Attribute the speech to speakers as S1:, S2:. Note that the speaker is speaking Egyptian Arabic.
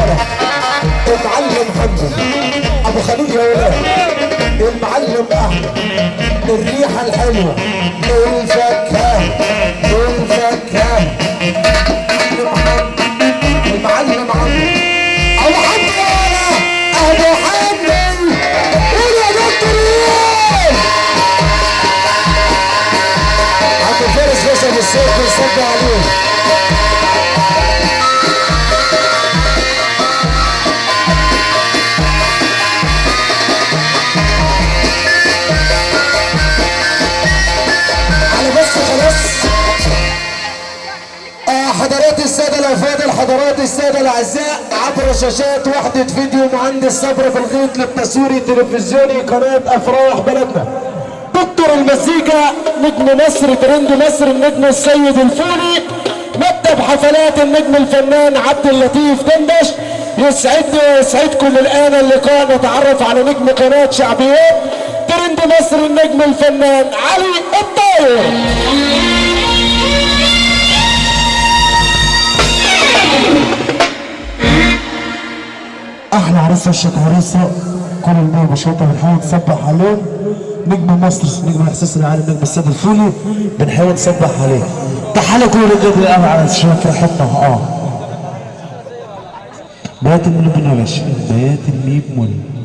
S1: ولا، المعلم حمدي ابو خليل يا ولاد، المعلم احمد، الريحة الحلوة، الفاكهة الفاكهة، المعلم عمرو ابو حمدي يا ولا، ابو حمدي قول يا دكتور. عبد الفارس باشا بالصوت بنصب عليه. على بس خلاص. حضرات السادة الأفاضل، حضرات السادة الأعزاء، عبر شاشات وحدة فيديو مهندس صبري في الغيط للتصوير التلفزيوني قناة أفراح بلدنا، دكتور المزيكا نجم مصر ترند مصر النجم السيد الفولي، مكتب حفلات النجم الفنان عبد اللطيف دندش. يسعدني ويسعدكم الآن اللقاء، نتعرف على نجم قناة شعبيات ترند مصر النجم الفنان علي الطاير.
S2: احلى عروسه وشك عروسه، كل المية بشوطه بنحاول نصبح عليهم. نجم مصر، نجم الاحساس العالمي، نجم السيد الفولي، بنحاول نصبح عليه. تعالوا كل الجد القهوة على فرحتنا. بيات الميم يا باشا، بيات الميم مول.